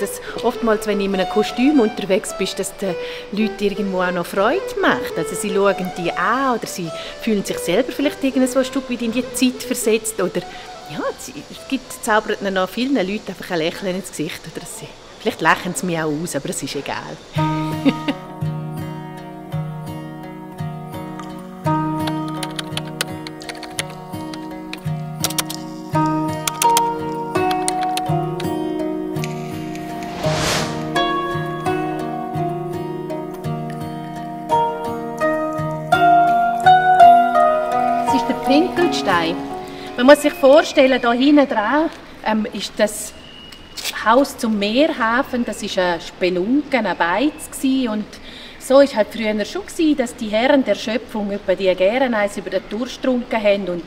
dass oftmals, wenn du in einem Kostüm unterwegs bist, dass den Leuten irgendwo auch noch Freude macht. Also sie schauen die an oder sie fühlen sich selber vielleicht so ein Stück weit in die Zeit versetzt. Oder ja, es zaubert ihnen noch vielen Leuten einfach ein Lächeln ins Gesicht. Oder vielleicht lachen sie mich auch aus, aber es ist egal. Pinkelstein. Man muss sich vorstellen, hier hinten dran ist das Haus zum Meerhafen. Das war ein Spelunken, ein Beiz. Und so war es halt früher schon, dass die Herren der Schöpfung die gerne eins über den Durst getrunken haben. Und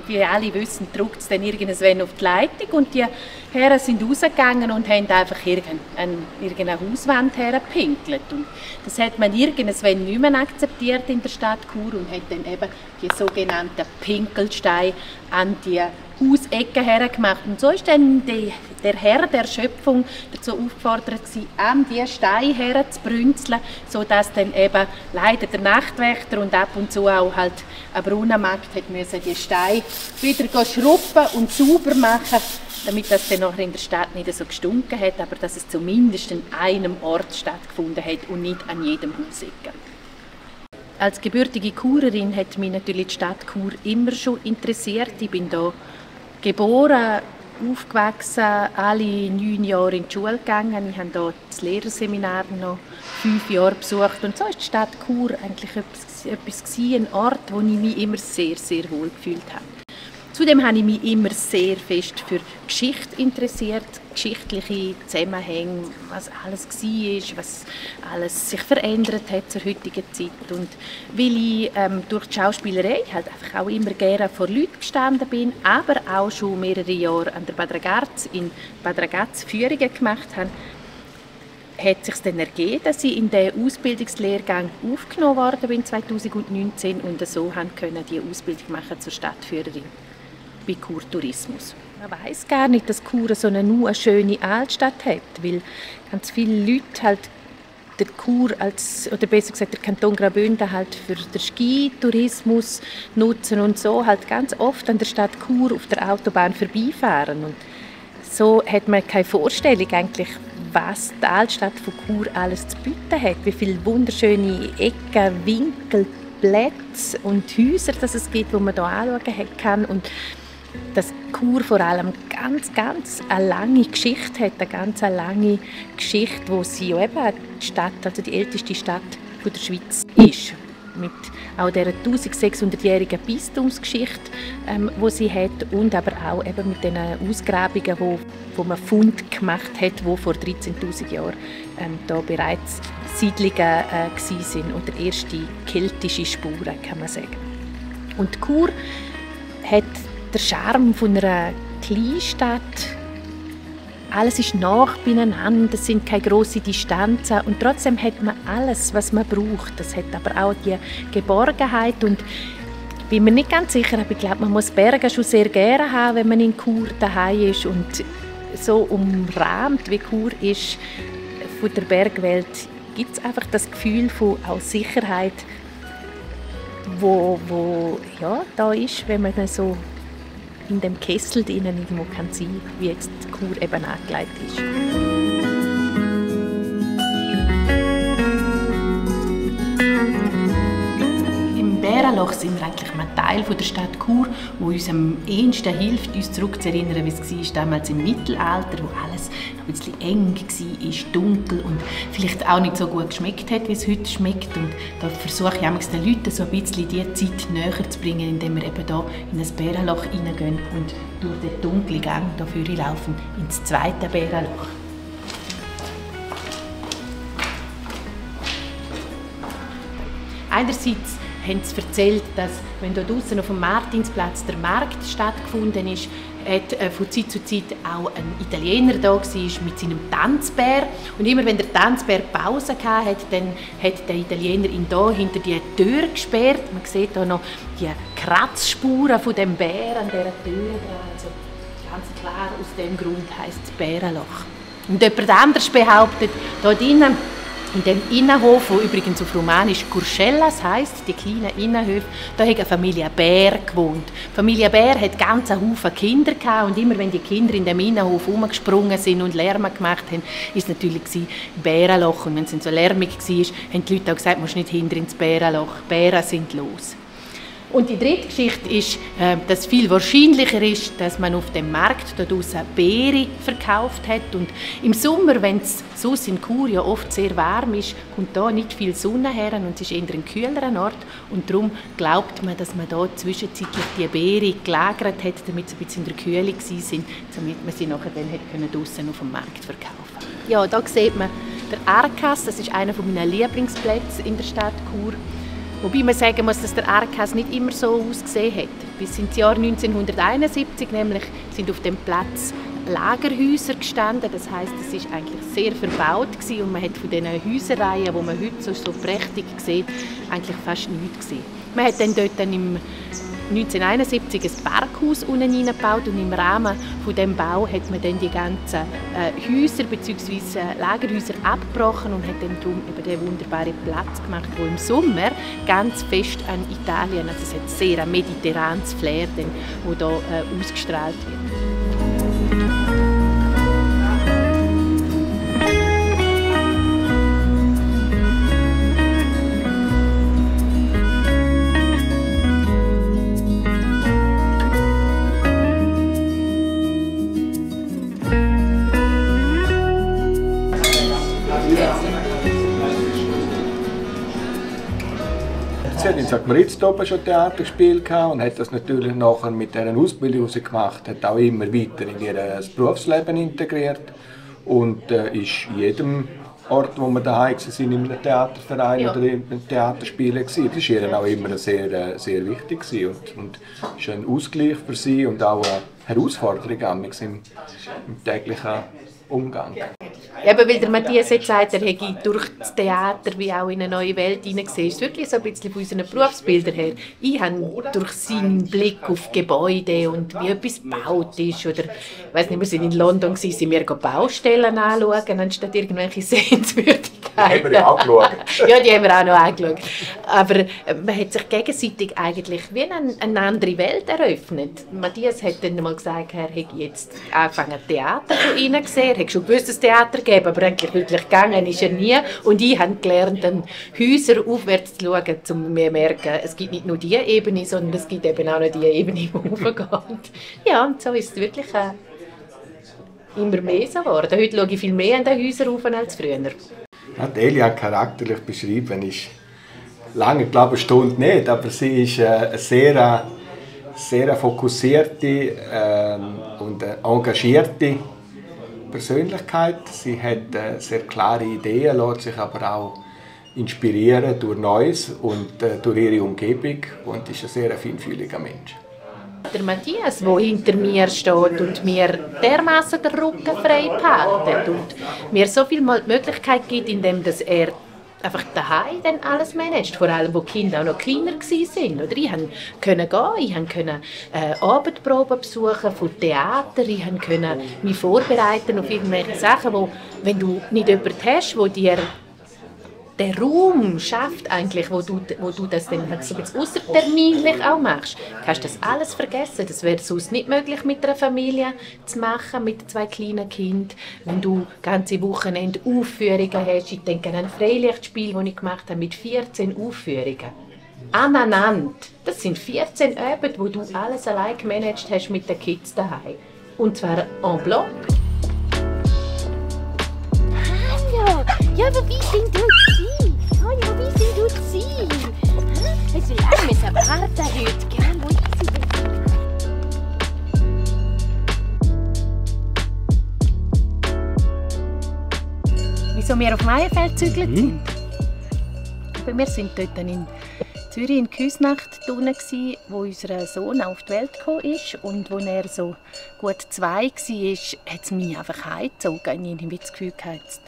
wie alle wissen, drückt es dann irgendwann auf die Leitung. Und die Herren sind rausgegangen und haben einfach irgendeine Hauswand hergepinkelt. Und das hat man irgendwann nicht mehr akzeptiert in der Stadt Chur und hat dann eben die sogenannten Pinkelsteine an die Hausecken hergemacht. Und so ist dann der Herr der Schöpfung dazu aufgefordert, an die Steine herzubrünzeln, sodass dann eben leider der Nachtwächter und ab und zu auch halt ein Brunnenmagd die Steine wieder schrubben und sauber machen, damit das dann nachher in der Stadt nicht so gestunken hat, aber dass es zumindest an einem Ort stattgefunden hat und nicht an jedem Hausecken. Als gebürtige Churerin hat mich natürlich die Stadt Chur immer schon interessiert. Ich bin hier geboren, aufgewachsen, alle 9 Jahre in die Schule gegangen. Ich habe hier das Lehrerseminar noch 5 Jahre besucht. Und so ist die Stadt Chur eigentlich etwas ein Ort, wo ich mich immer sehr, sehr wohl gefühlt habe. Zudem habe ich mich immer sehr fest für Geschichte interessiert, geschichtliche Zusammenhänge, was alles war, was alles sich verändert hat zur heutigen Zeit. Und weil ich durch die Schauspielerei halt einfach auch immer gerne vor Leuten gestanden bin, aber auch schon mehrere Jahre an der Bad Ragaz in Bad Ragaz Führungen gemacht habe, hat es sich dann ergeben, dass ich in den Ausbildungslehrgang aufgenommen worden bin 2019 und so konnte die Ausbildung machen zur Stadtführerin bei Chur Tourismus. Man weiss gar nicht, dass Chur so eine schöne Altstadt hat, weil ganz viele Leute halt der Chur oder besser gesagt der Kanton Graubünden halt für den Skitourismus nutzen und so halt ganz oft an der Stadt Chur auf der Autobahn vorbeifahren. Und so hat man keine Vorstellung eigentlich, was die Altstadt von Chur alles zu bieten hat, wie viele wunderschöne Ecken, Winkel, Plätze und Häuser dass es gibt, wo man hier anschauen kann. Und dass Chur vor allem ganz eine lange Geschichte hat, eine ganz lange Geschichte, wo sie ja eben die Stadt, also die älteste Stadt der Schweiz ist. Mit auch dieser 1600-jährigen Bistumsgeschichte, die sie hat und aber auch eben mit den Ausgrabungen, wo man Fund gemacht hat, wo vor 13'000 Jahren da bereits Siedlungen waren oder erste keltische Spuren, kann man sagen. Und Chur hat der Charme von einer Kleinstadt. Alles ist nah beieinander, es sind keine grossen Distanzen und trotzdem hat man alles, was man braucht. Das hat aber auch die Geborgenheit und ich bin mir nicht ganz sicher, aber ich glaube, man muss Berge schon sehr gerne haben, wenn man in Chur daheim ist und so umrahmt wie Chur ist von der Bergwelt, gibt es einfach das Gefühl von auch Sicherheit, wo ja, da ist, wenn man so in dem Kessel drinnen irgendwo kann sein, wie jetzt die Chur eben angelegt ist. Im Bärenloch sind wir eigentlich ein Teil der Stadt Chur, wo uns am ehesten hilft, uns zurückzuerinnern, wie es war damals im Mittelalter, wo alles ein bisschen eng war, dunkel und vielleicht auch nicht so gut geschmeckt hat, wie es heute schmeckt. Und da versuche ich manchmal den Leuten so ein bisschen diese Zeit näher zu bringen, indem wir eben hier in ein Bärenloch reingehen und durch den dunklen Gang hier laufen ins zweite Bärenloch. Einerseits haben sie erzählt, dass, wenn hier draußen auf dem Martinsplatz der Markt stattgefunden ist, hat von Zeit zu Zeit auch ein Italiener da war mit seinem Tanzbär. Und immer wenn der Tanzbär Pause hatte, dann hat der Italiener ihn hier hinter die Tür gesperrt. Man sieht hier noch die Kratzspuren von dem Bär an dieser Tür. Also ganz klar, aus dem Grund heisst es Bärenloch. Und jemand anderes behauptet, da drinnen, in dem Innenhof, der übrigens auf Romanisch Curcellas heisst, die kleinen Innenhöfe, da hat eine Familie Bär gewohnt. Die Familie Bär hat ganz einen Haufen Kinder gehabt und immer wenn die Kinder in dem Innenhof rumgesprungen sind und Lärm gemacht haben, ist es natürlich Bärenloch. Und wenn es so lärmig war, haben die Leute auch gesagt, du musst nicht hinter ins Bärenloch, Bären sind los. Und die dritte Geschichte ist, dass es viel wahrscheinlicher ist, dass man auf dem Markt dort draussen Beeren verkauft hat. Und im Sommer, wenn es sonst in Chur ja oft sehr warm ist, kommt da nicht viel Sonne her und es ist eher ein kühlerer Ort. Und darum glaubt man, dass man da zwischenzeitlich die Beeren gelagert hat, damit sie ein bisschen in der Kühle waren, damit man sie nachher dann draussen auf dem Markt verkaufen konnte. Ja, da sieht man der Arkas, das ist einer meiner Lieblingsplätze in der Stadt Chur. Wobei man sagen muss, dass der Arkas nicht immer so ausgesehen hat. Bis ins Jahr 1971 nämlich sind auf dem Platz Lagerhäuser gestanden. Das heisst, es ist eigentlich sehr verbaut gewesen und man hat von diesen Häuserreihen, die man heute so prächtig sieht, eigentlich fast nichts gesehen. Man hat dann dort im 1971 ein Parkhaus unten reingebaut und im Rahmen von dem Bau hat man dann die ganzen Häuser bzw. Lagerhäuser abgebrochen und hat dann darum eben den wunderbaren Platz gemacht, wo im Sommer ganz fest an Italien, also es hat sehr ein mediterranes Flair, wo da ausgestrahlt wird. Sie hat in St. Moritz oben schon Theater gespielt und hat das natürlich nachher mit dieser Ausbildung, die sie gemacht hat, auch immer weiter in ihr Berufsleben integriert und ist in jedem Ort, wo wir daheim waren, in einem Theaterverein oder in einem Theaterspiel gewesen. Das war ihr auch immer sehr, sehr wichtig und ist ein Ausgleich für sie und auch eine Herausforderung im täglichen Umgang. Eben, weil der Matthias jetzt sagt, er hätte durch das Theater wie auch in eine neue Welt hineingesehen. Das ist wirklich so ein bisschen von unseren Berufsbildern her. Ich habe durch seinen Blick auf Gebäude und wie etwas gebaut ist, oder ich weiss nicht, wir sind in London, sind wir Baustellen anschauen, anstatt irgendwelche Sehenswürdigkeiten. Die haben wir auch angeschaut. Ja, die haben wir auch noch angeschaut. Aber man hat sich gegenseitig eigentlich wie eine andere Welt eröffnet. Matthias hat dann mal gesagt, er hätte jetzt angefangen Theater von ihnen gesehen. Er hat schon gewusst, dass Theater geben, aber eigentlich wirklich gegangen ist er nie. Und ich habe gelernt, dann Häuser aufwärts zu schauen, um mir zu merken, es gibt nicht nur diese Ebene, sondern es gibt eben auch noch die Ebene, die hochgeht. Ja, und so ist es wirklich immer mehr so geworden. Heute schaue ich viel mehr an den Häusern auf als früher. Ja, die Elia charakterlich beschreiben ist lange, glaube ich, eine Stunde nicht, aber sie ist eine sehr fokussierte und engagierte Persönlichkeit. Sie hat sehr klare Ideen, lässt sich aber auch inspirieren durch Neues und durch ihre Umgebung und ist ein sehr feinfühliger Mensch. Der Matthias, der hinter mir steht und mir dermaßen den Rücken frei behalten und mir so viel die Möglichkeit gibt, indem er einfach daheim dann alles managt, vor allem wo die Kinder auch noch kleiner waren. Oder ich konnte gehen, ich konnte Abendproben besuchen von Theater, ich konnte mich vorbereiten auf irgendwelche Sachen, wo, wenn du nicht jemanden hast, der dir den Raum schafft, eigentlich, wo du das dann so ein bisschen ausserterminlich auch machst, kannst du das alles vergessen. Das wäre sonst nicht möglich mit einer Familie zu machen, mit 2 kleinen Kindern. Wenn du ganze Wochenende Aufführungen hast, ich denke an ein Freilichtspiel, das ich gemacht habe, mit 14 Aufführungen. Aneinander. Das sind 14 Abende, wo du alles allein gemanagt hast mit den Kids daheim. Und zwar en bloc. Hallo! Ja, aber wie sind du gewesen? Hallo, wie sind du gewesen? Also lange müssen wir warten heute, gell? Wo ist sie denn? Wieso wir auf Maienfeld gezügelt sind? Wir sind dort in Zürich in Küsnacht drinnen, wo unser Sohn auf die Welt gekommen ist. Und als er so gut 2 war, hat es mich einfach heimgezogen. Ich habe das Gefühl gehabt,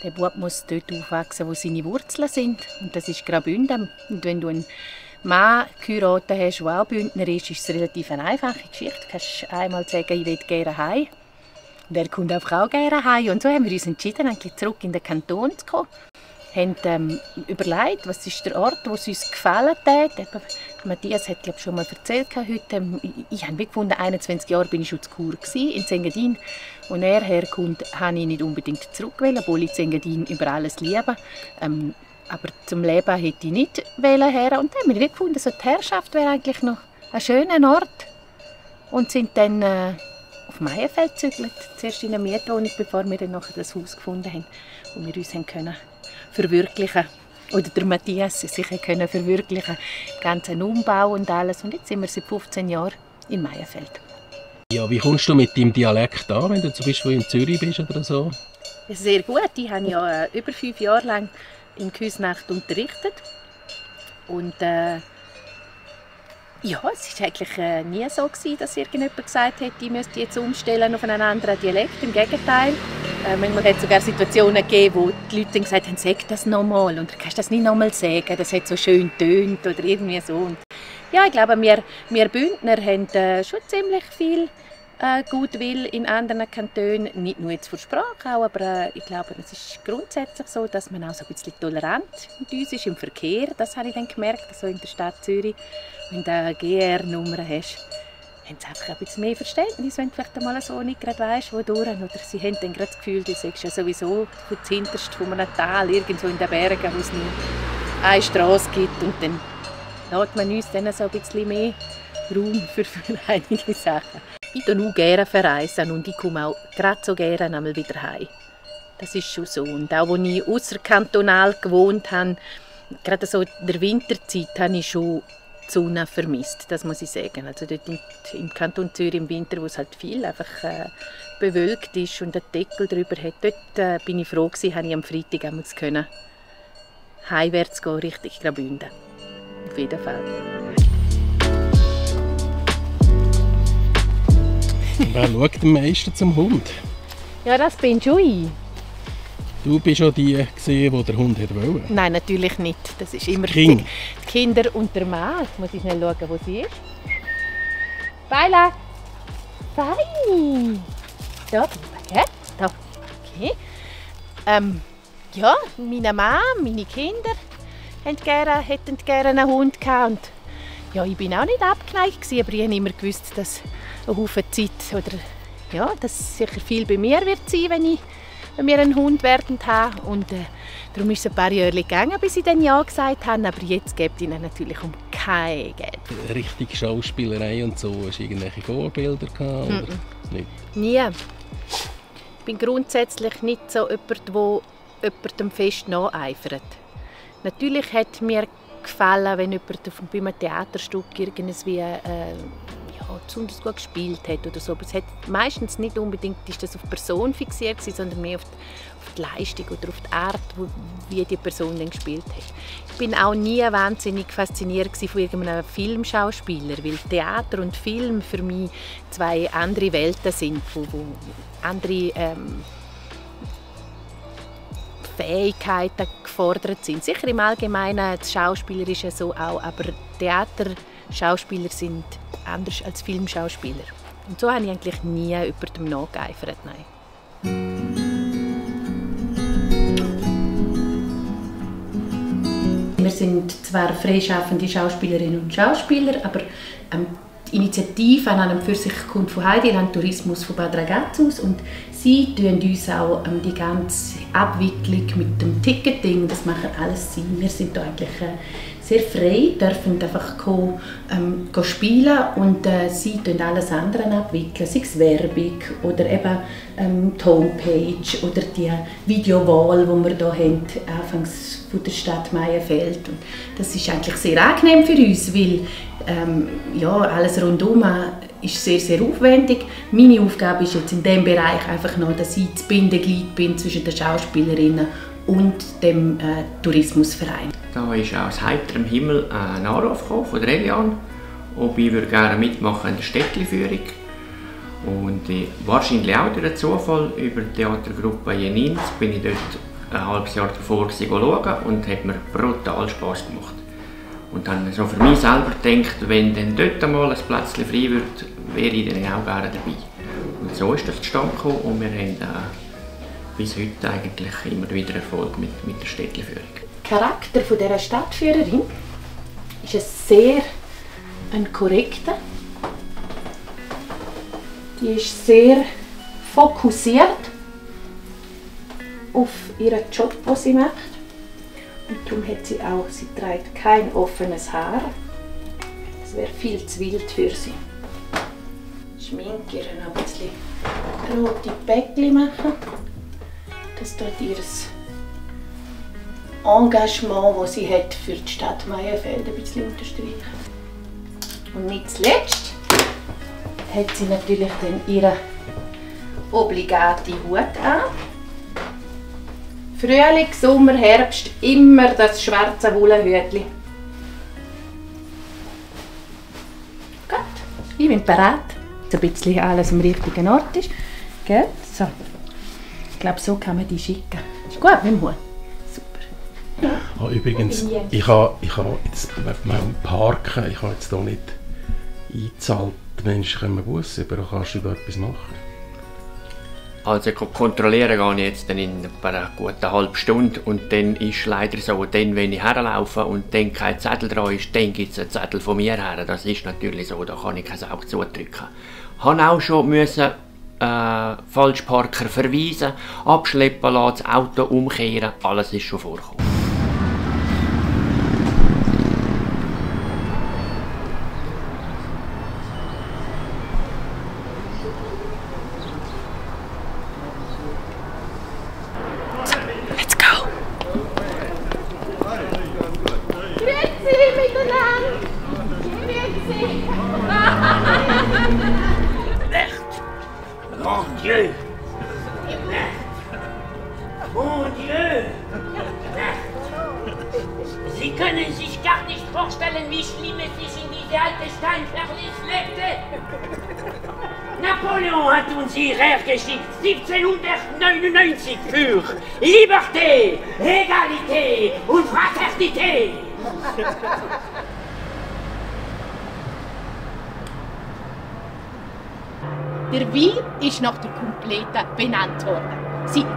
der Bub muss dort aufwachsen, wo seine Wurzeln sind. Und das ist Graubünden. Und wenn du einen Mann geheiratet hast, der auch Bündner ist, ist es relativ eine einfache Geschichte. Du kannst einmal sagen, ich will gerne heim. Und er kommt auch gerne heim. Und so haben wir uns entschieden, eigentlich zurück in den Kanton zu kommen. Wir haben überlegt, was ist der Ort, wo es uns gefallen hat. Matthias hat schon mal erzählt heute. Ich habe gefunden, 21 Jahre bin ich schon zu Chur in Engadin. Und er herkommt, habe ich nicht unbedingt zurückgewählt, obwohl ich Engadin über alles liebe. Aber zum Leben hätte ich nicht her. Und dann haben wir gefunden, so die Herrschaft wäre eigentlich noch ein schöner Ort. Und sind dann auf Meienfeld gezügelt. Zuerst in eine Mietwohnung, bevor wir dann nachher das Haus gefunden haben, wo wir uns können verwirklichen. Oder der Matthias sich können verwirklichen. Den ganzen Umbau und alles. Und jetzt sind wir seit 15 Jahren in Meienfeld. Ja, wie kommst du mit deinem Dialekt an, wenn du zum Beispiel in Zürich bist oder so? Sehr gut. Ich habe ja über 5 Jahre lang in Küsnacht unterrichtet. Und ja, es war eigentlich nie so, dass irgendjemand gesagt hätte, ich müsste jetzt umstellen auf einen anderen Dialekt. Im Gegenteil. Manchmal hat es sogar Situationen gegeben, wo die Leute gesagt haben, sag das nochmal. Und du kannst das nicht nochmal sagen, das hat so schön tönt oder irgendwie so. Und ja, ich glaube, wir Bündner haben schon ziemlich viel Gutwill in anderen Kantonen, nicht nur jetzt für Sprache, auch, aber ich glaube, es ist grundsätzlich so, dass man auch so ein bisschen tolerant mit uns ist im Verkehr. Das habe ich dann gemerkt, also in der Stadt Zürich. Wenn du eine GR-Nummer hast, haben sie einfach ein bisschen mehr Verständnis, wenn du vielleicht einmal so nicht gerade weisst, wo durch. Oder sie haben dann gerade das Gefühl, du sagst ja sowieso von hinterst von einem Tal, irgendwo in den Bergen, wo es nur eine Straße gibt. Und dann lässt man uns dann so ein bisschen mehr Raum für einige Sachen. Ich verreise auch gerne verreisen und ich komme auch gerade so gerne einmal wieder heim. Das ist schon so. Und auch als ich ausserkantonal gewohnt habe, gerade so in der Winterzeit, habe ich schon die Sonne vermisst, das muss ich sagen. Also dort im Kanton Zürich im Winter, wo es halt viel einfach bewölkt ist und einen Deckel drüber hat, dort bin ich froh gewesen, habe ich am Freitag einmal heimwärts gehen, Richtung Graubünden. Auf jeden Fall. Wer schaut am meisten zum Hund? Ja, das bin schon ich. Du bist ja die, die der Hund wollte. Nein, natürlich nicht. Das ist immer die Kinder und der Mann. Jetzt muss ich schnell schauen, wo sie ist. Beila! Feini! Da, ja, da. Okay. Ja, meine Mann, meine Kinder hätten gerne einen Hund gehabt. Und ja, ich bin auch nicht abgeneigt gewesen, aber ich habe immer gewusst, dass ein Haufen Zeit oder ja, dass sicher viel bei mir wird sein, wenn wir einen Hund werden haben. Und darum ist es ein paar Jahre gegangen, bis ich dann ja gesagt habe. Aber jetzt gibt ihnen natürlich um kein Geld. Richtig Schauspielerei und so, hast du irgendwelche Vorbilder gehabt, oder nicht? Nie. Ich bin grundsätzlich nicht so jemand, der jemandem fest nacheifert. Natürlich hat mir gefallen, wenn jemand bei einem Theaterstück irgendwie besonders gut gespielt hat oder so. Aber es hat meistens nicht unbedingt ist das auf die Person fixiert, sondern mehr auf die Leistung oder auf die Art, wie die Person dann gespielt hat. Ich bin auch nie wahnsinnig fasziniert von irgendeinem Filmschauspieler, weil Theater und Film für mich zwei andere Welten sind, wo andere Fähigkeiten gefordert sind. Sicher im Allgemeinen, das Schauspieler ist ja so auch, aber Theaterschauspieler sind anders als Filmschauspieler. Und so habe ich eigentlich nie jemandem nachgeeifert. Nein. Wir sind zwar freischaffende Schauspielerinnen und Schauspieler, aber die Initiative an einem für sich kommt von Heideland Tourismus von Bad Ragaz aus und sie tun uns auch die ganze Abwicklung mit dem Ticketing, das machen alles sie. Wir sind da eigentlich sehr frei, dürfen einfach spielen und sie tun alles andere abwickeln, sei es Werbung oder eben die Homepage oder die Videowall, die wir hier haben, anfangs von der Stadt Meienfeld. Und das ist eigentlich sehr angenehm für uns, weil ja, alles rundum ist sehr, sehr aufwendig. Meine Aufgabe ist jetzt in diesem Bereich einfach noch, dass ich das Bindeglied bin zwischen den Schauspielerinnen und dem Tourismusverein. Da ist aus heiterem Himmel ein Anruf von der Eliane, ob ich gerne mitmachen in der Städtli-Führung. Und wahrscheinlich auch durch einen Zufall über die Theatergruppe Jenins bin ich dort ein halbes Jahr davor schauen und hat mir brutal Spass gemacht. Und dann so für mich selber gedacht, wenn dann dort einmal ein Plätzchen frei wird, wäre ich dann auch gerne dabei. Und so ist das zustande gekommen und wir haben bis heute eigentlich immer wieder Erfolg mit der Städtleführung. Der Charakter von dieser Stadtführerin ist ein sehr korrekter. Die ist sehr fokussiert auf ihren Job, den sie macht. Und darum hat sie trägt kein offenes Haar. Das wäre viel zu wild für sie. Schminke ihr noch ein bisschen rote Bäckchen machen. Das tut ihr Engagement, das sie hat für die Stadt Meierfeld, ein bisschen unterstreichen. Und nicht zuletzt hat sie natürlich dann ihren obligaten Hut an. Frühling, Sommer, Herbst, immer das schwarze Wollenhütchen. Gut, ich bin bereit, dass ein bisschen alles am richtigen Ort ist. Gut, so. Ich glaube, so kann man die schicken. Ist gut mit dem Hut. Super. Oh, übrigens, ich habe jetzt beim Parken, ich habe jetzt hier nicht eingezahlt. Die Menschen können Busse über, kannst du da etwas machen? Also kontrollieren gehe ich jetzt dann in einer guten halben Stunde und dann ist leider so, dann, wenn ich herlaufe und dann kein Zettel dran ist, dann gibt es einen Zettel von mir her. Das ist natürlich so, da kann ich kein Auge zudrücken. Ich musste auch schon Falschparker verweisen, abschleppen lassen, das Auto umkehren, alles ist schon vorgekommen. Sie können sich gar nicht vorstellen, wie schlimm es ist, in diese alte Steinverlies lebte. Napoleon hat uns hierher geschickt, 1799, für Liberté, Egalité und Fraternité. Der Wein ist nach der Komplette benannt worden.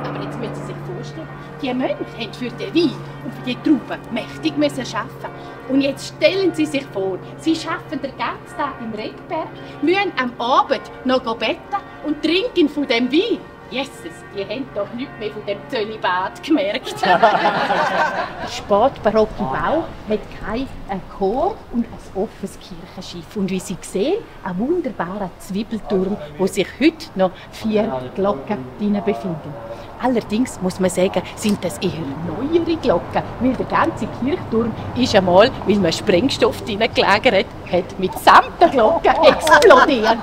Aber jetzt müssen Sie sich vorstellen, die Mönche haben für den Wein und für die Trauben mächtig arbeiten. Und jetzt stellen Sie sich vor, Sie arbeiten den ganzen Tag im Regberg, müssen am Abend noch beten und trinken von dem Wein. Jesus, die haben doch nichts mehr von dem Zölibat gemerkt. Der spätbarocke Bau hat keinen Chor und ein offenes Kirchenschiff. Und wie Sie sehen, ein wunderbarer Zwiebelturm, wo sich heute noch 4 Glocken drin befinden. Allerdings muss man sagen, sind das eher neuere Glocken, weil der ganze Kirchturm ist einmal, weil man Sprengstoff drin gelagert hat, mitsamt der Glocke explodiert.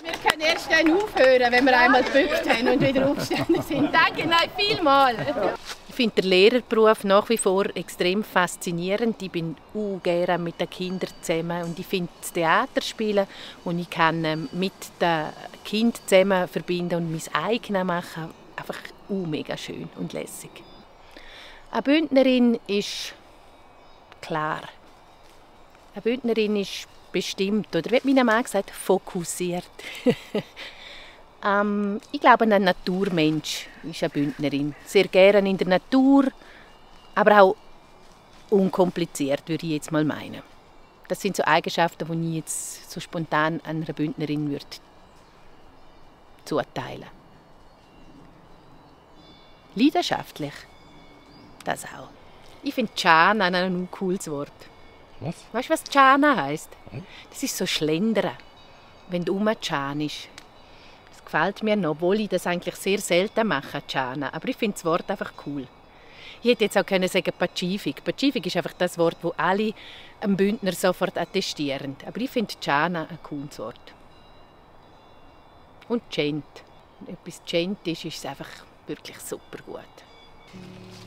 Wir können erst dann aufhören, wenn wir einmal gebückt haben und wieder aufgestanden sind. Danke euch vielmals. Ich finde den Lehrerberuf nach wie vor extrem faszinierend. Ich bin gerne mit den Kindern zusammen und ich finde das Theaterspielen und ich kann mit den Kindern zusammen verbinden und mein eigenes machen einfach mega schön und lässig. Eine Bündnerin ist klar. Eine Bündnerin ist bestimmt, oder wie mein Mann gesagt, fokussiert. Ich glaube, ein Naturmensch ist eine Bündnerin. Sehr gerne in der Natur, aber auch unkompliziert, würde ich jetzt mal meinen. Das sind so Eigenschaften, die ich jetzt so spontan einer Bündnerin würde zuteilen. Leidenschaftlich, das auch. Ich finde Tschana ein cooles Wort. Was? Weißt du, was Tschana heisst? Das ist so Schlendern, wenn du rumtschanst. Das gefällt mir noch, obwohl ich das eigentlich sehr selten mache, Tschana. Aber ich finde das Wort einfach cool. Ich hätte jetzt auch sagen Pazifik. Pazifik ist einfach das Wort, das alle am Bündner sofort attestieren. Aber ich finde Tschana ein cooles Wort. Und Gent. Wenn etwas Gent ist es einfach wirklich super gut.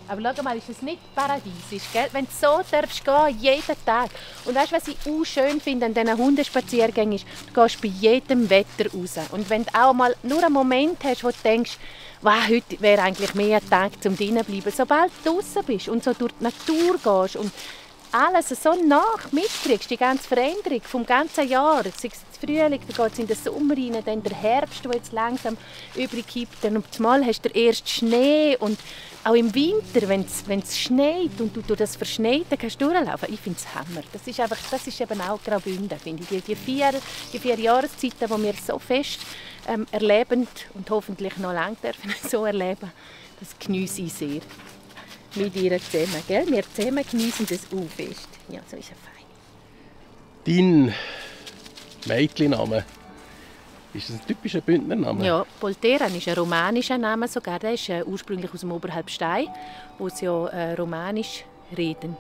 Aber schau mal, ist es nicht paradiesisch, gell? Wenn du so darfst gehen, jeden Tag. Und weißt du, was ich auch schön finde an diesen Hundespaziergängen ist, du gehst bei jedem Wetter raus. Und wenn du auch mal nur einen Moment hast, wo du denkst, wow, heute wäre eigentlich mehr ein Tag zum drinnen bleiben. Sobald du draußen bist und so durch die Natur gehst und alles so nach mitkriegst, die ganze Veränderung vom ganzen Jahr, sei es Frühling, dann geht es in den Sommer rein, dann der Herbst, der jetzt langsam übrig kippt, dann zumal hast du den ersten Schnee und auch im Winter, wenn es schneit und du durch das Verschneite kannst durchlaufen, ich finde es Hammer. Das ist eben auch Graubünden, finde ich. Die vier Jahreszeiten, die wir so fest erleben und hoffentlich noch lange dürfen so erleben, das geniesse ich sehr. Mit ihr zusammen, gell? Wir zusammen geniessen das fest. Ja, so ist es fein. Dein Mädchenname, ist das ein typischer Bündnername? Ja, Polteran ist ein romanischer Name sogar. Der ist ursprünglich aus dem Oberhalbstein, wo sie ja romanisch reden.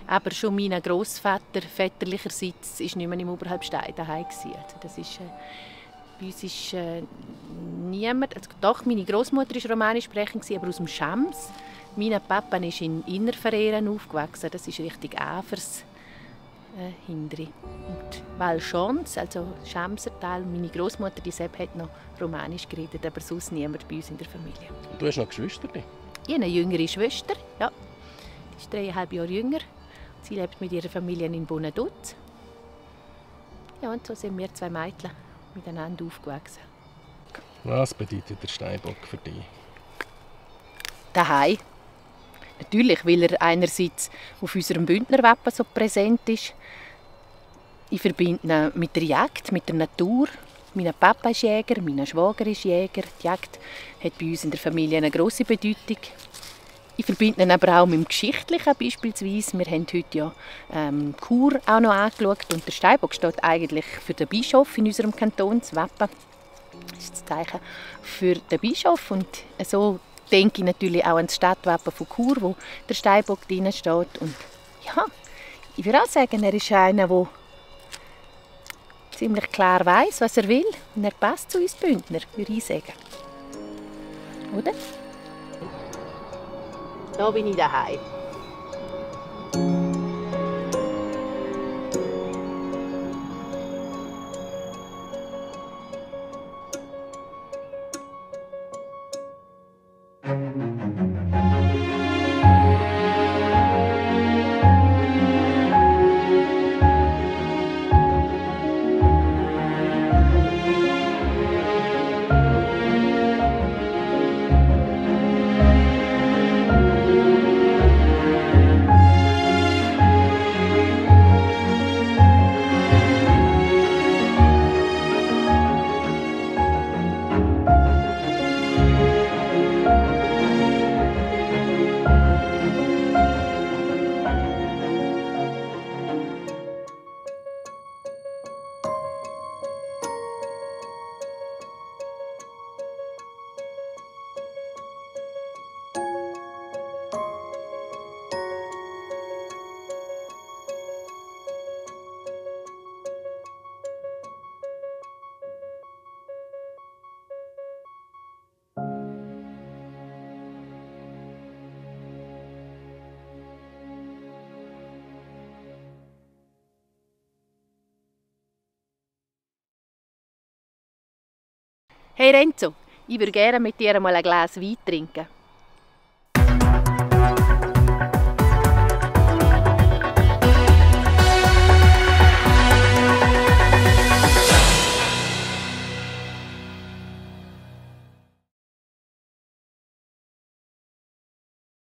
Aber schon mein Grossvater väterlicherseits ist nicht mehr im Oberhalbstein daheim gewesen. Also das ist, bei uns ist niemand. Also doch, meine Großmutter war romanisch sprechend, aber aus dem Schams. Mein Papa ist in Innerverehren aufgewachsen. Das ist richtig Afers. Hindri. Und Valschons, also Schamsertal, meine Großmutter, die Sepp hat noch romanisch geredet, aber sonst niemand bei uns in der Familie. Und du hast noch Geschwister? Ich habe eine jüngere Schwester, ja. Die ist 3,5 Jahre jünger. Sie lebt mit ihrer Familie in Bonaduz. Ja, und so sind wir 2 Mädchen miteinander aufgewachsen. Was bedeutet der Steinbock für dich? Daheim. Natürlich, weil er einerseits auf unserem Bündnerwappen so präsent ist. Ich verbinde ihn mit der Jagd, mit der Natur. Mein Papa ist Jäger, mein Schwager ist Jäger. Die Jagd hat bei uns in der Familie eine grosse Bedeutung. Ich verbinde ihn aber auch mit dem Geschichtlichen beispielsweise. Wir haben heute ja Chur auch noch angeschaut und der Steinbock steht eigentlich für den Bischof in unserem Kantonswappen. Das ist das Zeichen für den Bischof und so denke ich natürlich auch an das Stadtwappen von Chur, wo der Steinbock drin steht. Und ja, ich würde auch sagen, er ist einer, der ziemlich klar weiss, was er will. Und er passt zu uns Bündner, würde ich sagen. Oder? Da bin ich daheim. Hey Renzo, ich würde gerne mit dir mal ein Glas Wein trinken.